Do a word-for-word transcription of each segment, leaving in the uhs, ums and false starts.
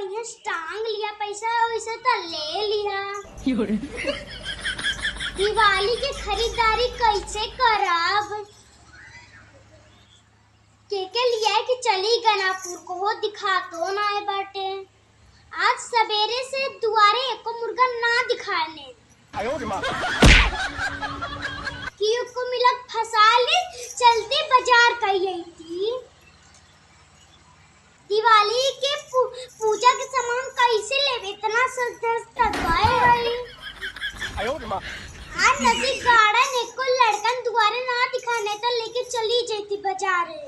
टांग लिया, पैसा वैसा त ले लिया। दिवाली के खरीदारी कैसे करब? के के लिया कि चली गनापुर को हो, दिखा तो ना आए बाटे। आज सवेरे से दुआरे एको मुर्गा ना दिखाने। आयो रे माँ। कि एको मिलक फंसा ले, चलते बाजार कही आई थी। दिवाली के पू-, पूजा के सामान कैसे लेबे? इतना सज धज त गए हई। आयो रे माँ। आज नदी गार्डन एको लड़कन दुआरे ना दिखाने त लेके चली जैती बाजारे।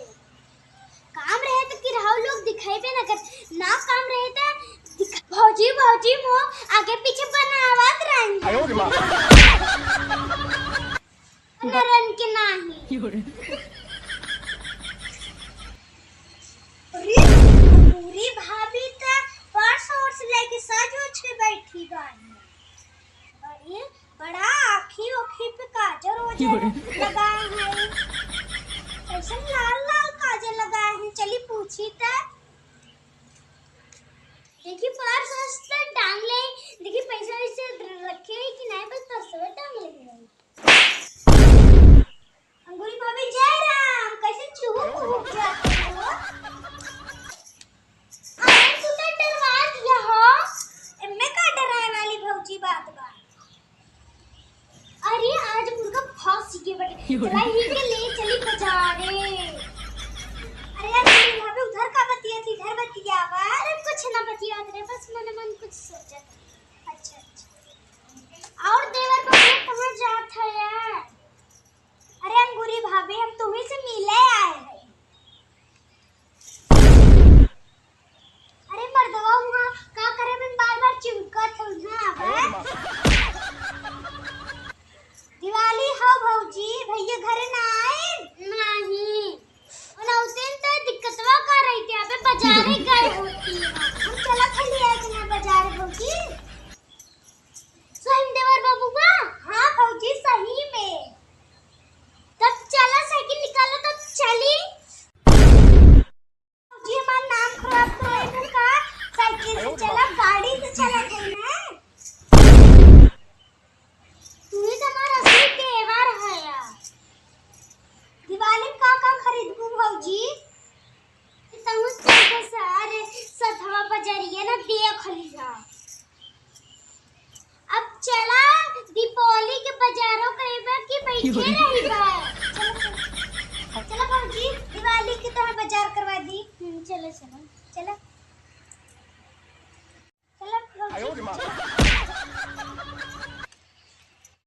काम रहे त किराऊ लोग दिखाइबे न कर, ना काम रहे त दिखा-, भौजी, भौजी मो आगे पीछे बनावत रही। आयो रे माँ। नरन के नाही। अरे, पूरी भाभी त पर्स ओर्स लेके सज उज के बैठी बानी। अरे, बड़ा आँखी ओखी पे काजर ओजर लगा है। कैसन लाल लाल काजर लगा है, चली पूछी त। देखी पर्स ओर्स त टांग ले, देखी पैसा वैसा रखे है कि नहीं, बस पर्स टांग ले। अंगूरी भाभी, जय राम, कैसे चुहुक चुहुक जाते हो? अरे, तू तो डरवा दिया हो। एमे का डराए वाली भौजी बात बा? अरे, आज मुर्गा फंस गए बटे। चला, ये के ले चली बाजारे। अरे यार, अंगूरी भाभी, उधर का बतिया थी, इधर बतिया बा। अरे, कुछ ना बतिया रे, बस मन मन कुछ सोचत। अच्छा, अच्छा। और देवर बबुआ कहाँ जात है यार? अरे अंगूरी भाभी, हम तुम्ही से मिले आए हैं। अरे मर्दवा हुआ का करे में बार बार चिमकत हो ना, बे? दिवाली हो भौजी, भैया घरे ना आए? नहीं। उनौतिन त दिक्कतवा का रही थी, अबे बाजारे गए होती। हम चला था लिया कि ना बाजार भौजी? सही में देवर बबुआ? हाँ भौजी, सही में। तब चला, साइकिल निकालो, तब चली। भौजी, हमार नाम खराब करे का? साइकिल से चला, गाड़ी से चला थे ना। तू ही तो हमार असली देवर है यार। दिवाली में का का खरीदबू भौजी? तहु चल के सारे सथवा बजरिया ना देख लिहा। अब चला दीपावली के बाजारो कइबा कि बैठे रहिबा? चला, चला। चला भौजी, दिवाली के तोहर बाजार करवा दी। हम्म, चला, चला। चला। चला भौजी, चला।